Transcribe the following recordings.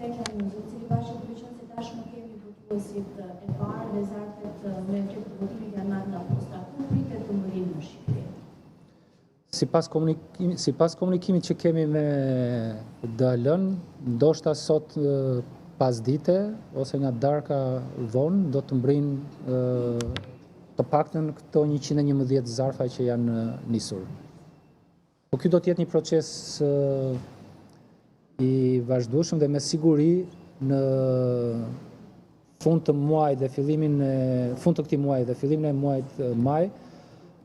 Spectra News. Zoti Celibashi, duke qenë se tashmë kemi votuesit e parë dhe zarfet me fletët e votimit janë marrë nga posta, kur pritet të mbërrijnë në Shqipëri? Sipas komunikimit, sipas komunikimit që kemi me DHL-n, ndoshta sot pasdite ose nga darka vonë do të mbërrijnë të paktën këto 111 zarfa që janë nisur. Po ky do të jetë një proces i vazhdueshëm dhe me siguri në fund të muajit dhe fillimin e fund të këtij muaji dhe fillimin e muajit maj,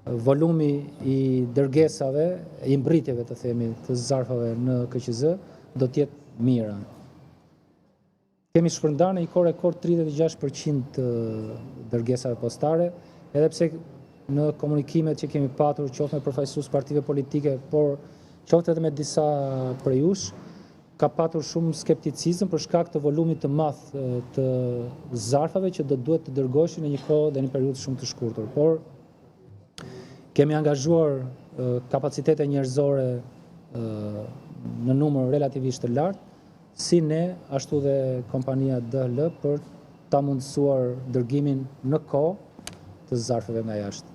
volumi i dërgesave, i mbërritjeve të themi, të zarfave në KQZ do të jetë mijëra. Kemi shpërndarë në një kohë rekord 36% të dërgesave postare, edhe pse në komunikimet që kemi patur qoftë me përfaqësues partive politike, por qoftë edhe me disa prej jush, ka patur shumë skepticizëm për shkak të volumit të madh të zarfave që do duhet të dërgoheshin në një kohë dhe një periudhë shumë të shkurtër. Por kemi angazhuar kapacitete njerëzore në numër relativisht të lartë, Si ne, ashtu dhe kompania DHL për ta mundësuar dërgimin në kohë të zarfeve nga jashtë.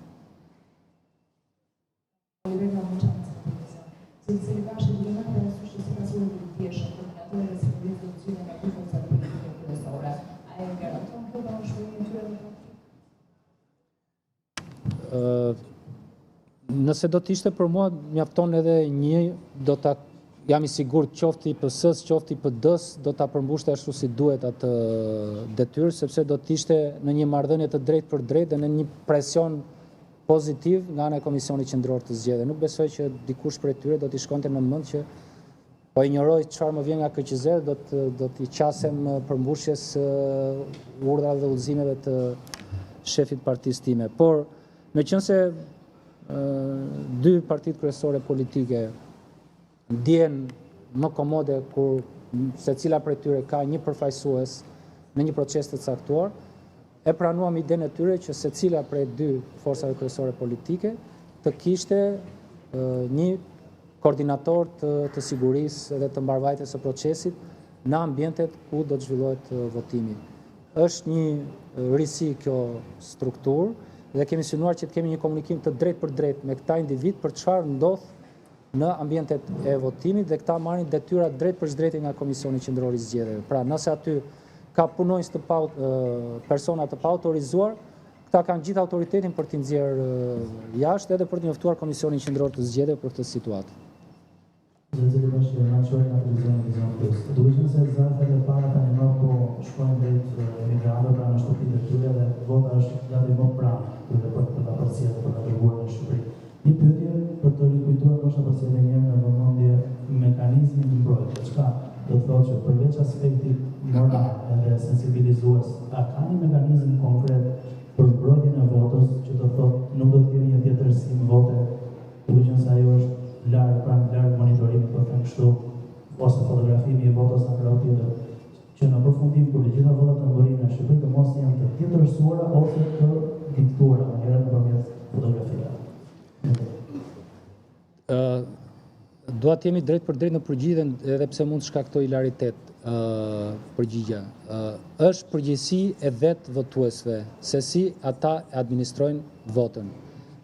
Oliver nga Moçanci Televizion. Zoti Celibashi, duke marrë parasysh që sipas urdhrit të djeshëm, koordinatorët e sigurisë do të zgjidhen nga dy forcat politike kryesore, a e garanton kjo paanshmërinë e tyre në praktikë? Nëse do të ishte për mua, mjafton edhe një, do ta jam i sigurt qoftë i PS-së, qoftë i PD-së, do ta përmbushte ashtu si duhet atë detyrë, sepse do të ishte në një marrëdhënie të drejtpërdrejtë dhe në një presion pozitiv nga ana e Komisionit Qendror të Zgjedhjeve. Nuk besoj që dikush prej tyre do t'i shkonte në mend që Po injoroj çfarë më vjen nga KQZ, do të do t'i qasem përmbushjes së urdhrave dhe udhëzimeve të shefit të partisë time. Por, meqenëse dy partitë kryesore politike ndjehen më komode kur secila prej tyre ka një përfaqësues në një proces të caktuar, e pranuam idenë e tyre që secila prej dy forcave kryesore politike të kishte një koordinator të, të sigurisë dhe të mbarëvajtjes së procesit në ambientet ku do të zhvillohet votimi. Është një risi kjo strukturë dhe kemi synuar që të kemi një komunikim të drejtpërdrejtë me këta individë për çfarë ndodh në ambientet e votimit dhe këta marrin detyra drejtpërsëdrejti nga Komisioni Qendror i Zgjedhjeve. Pra, nëse aty ka punonjës të pa persona të paautorizuar, këta kanë gjithë autoritetin për t'i nxjerrë jashtë edhe për të njoftuar Komisionin Qendror të Zgjedhjeve për këtë situatë. Zoti Celibashi, Ermal Qori nga televizioni Vizion Plus. Duke qenë se zarfet e para tani më po shkojnë drejt emigrantëve pra në shtëpitë e tyre dhe vota është gati më pranë tyre për ta përcjellë dhe për ta dërguar në Shqipëri. Një pyetje për të rikujtuar ndoshta për edhe një herë në vëmendje mekanizmin mbrojtës, çka do të thotë që përveç aspektit moral edhe sensibilizues, a ka një mekanizëm konkret për mbrojtjen e votës, që do të thotë nuk do të kemi një tjetërsim vote, duke qenë se ajo është larg pranë larg monitorimit, po them kështu, ose fotografimi i votës nga krahu tjetër, që në përfundim kur të gjitha votat të mbërrijnë në Shqipëri të mos jenë të tjetërsuara ose të diktuara ndonjëherë nëpërmjet fotografive. Ë dua të jemi drejtpërdrejt në përgjigje edhe pse mund të shkaktojë hilaritet ë përgjigja. Ë është përgjegjësi e vetë votuesve se si ata e administrojnë votën.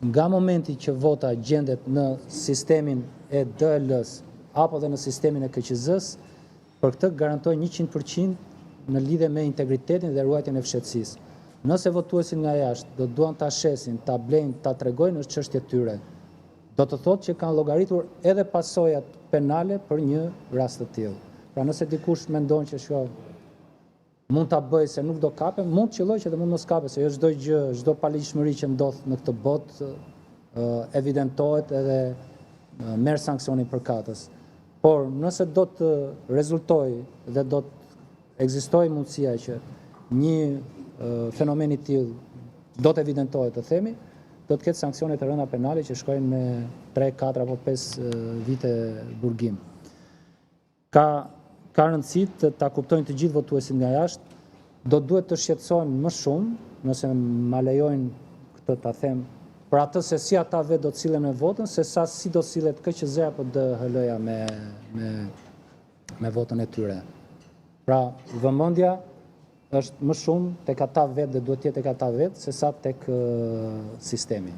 Nga momenti që vota gjendet në sistemin e DHL-së apo dhe në sistemin e KQZ-së, Për këtë garantoj 100% në lidhje me integritetin dhe ruajtjen e fshehtësisë. Nëse votuesit nga jashtë do të duan ta shesin, ta blejnë, ta tregojnë është çështje e tyre. Do të thotë që kanë llogaritur edhe pasojat penale për një rast të tillë. Pra nëse dikush mendon që shiko mund ta bëjë se nuk do kapem, mund të qëllojë që dhe mund mos kapet, se jo çdo gjë, çdo paligjshmëri që ndodh në këtë botë evidentohet edhe merr sanksionin përkatës. Por nëse do të rezultojë dhe do të ekzistojë mundësia që një fenomen i tillë do të evidentohet të themi, do të ketë sanksione të rënda penale që shkojnë me 3, 4 apo 5 vite burgim. Ka ka rëndësi të ta kuptojnë të gjithë votuesit nga jashtë, do duhet të shqetësohen më shumë, nëse ma lejojnë këtë ta them, për atë se si ata vetë do të sillen me votën, se sa si do sillet KQZ apo DHL-ja me me me votën e tyre. Pra, vëmendja është më shumë tek ata vetë dhe duhet të jetë tek ata vetë sesa tek sistemi.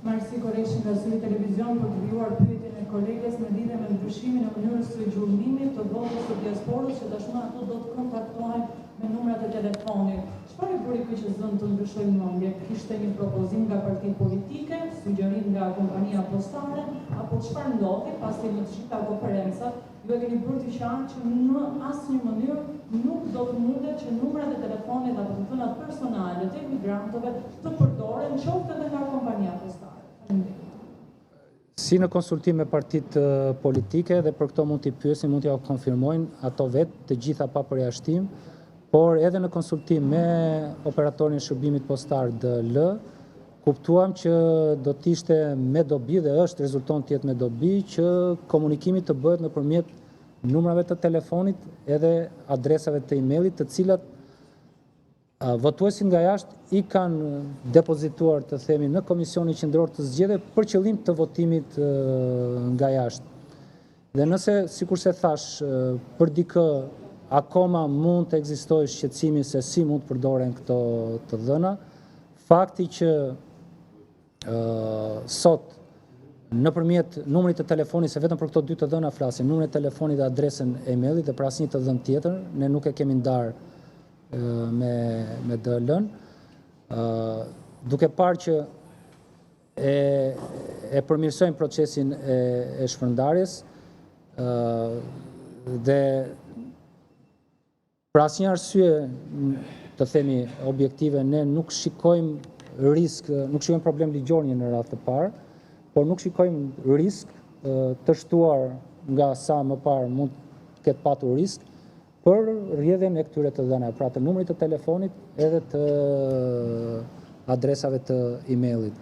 Marsi Koreshi nga Syri Televizion për të vijuar pyetjen e koleges në lidhje me ndryshimin e mënyrës së gjurmimit të votës së diasporës që tashmë ato do të kontaktohen me numrat e telefonit. Çfarë e bëri KQZ-në të ndryshojë mendje? Kishte një propozim nga partitë politike, sugjerim nga kompania postare apo çfarë ndodhi pasi në të gjitha konferencat Ju e keni bërë të qartë që në asnjë mënyrë nuk do të mundet që numrat e telefonit apo të dhënat personale të emigrantëve të përdoren qoftë edhe nga kompania postare. Faleminderit. Si në konsultim me partitë politike dhe për këto mund t'i pyesni, mund t'jua konfirmojnë ato vetë, të gjitha pa përjashtim, por edhe në konsultim me operatorin e shërbimit postar DHL, Kuptuam që do të ishte me dobi dhe është, rezulton të jetë me dobi që komunikimi të bëhet nëpërmjet numrave të telefonit edhe adresave të e-mailit, të cilat votuesit nga jashtë i kanë depozituar, të themi, në Komisionin Qendror të Zgjedhjeve për qëllim të votimit nga jashtë. Dhe nëse, sikurse thashë, për dikë akoma mund të ekzistojë shqetësimi se si mund të përdoren këto të dhëna, fakti që sot nëpërmjet numrit të telefonit, se vetëm për këto dy të dhëna flasim, numrin e telefonit dhe adresën e e-mailit dhe për asnjë të dhënë tjetër, ne nuk e kemi ndarë me me DHL-n, duke parë që e e përmirësojmë procesin e e shpërndarjes dhe për asnjë arsye të themi objektive ne nuk shikojmë risk, nuk shikojmë problem ligjor një në radhë të parë, por nuk shikojmë risk të shtuar nga sa më parë mund të ketë patur risk për rrjedhjen e këtyre të dhënave, pra të numrit të telefonit edhe të adresave të e-mailit.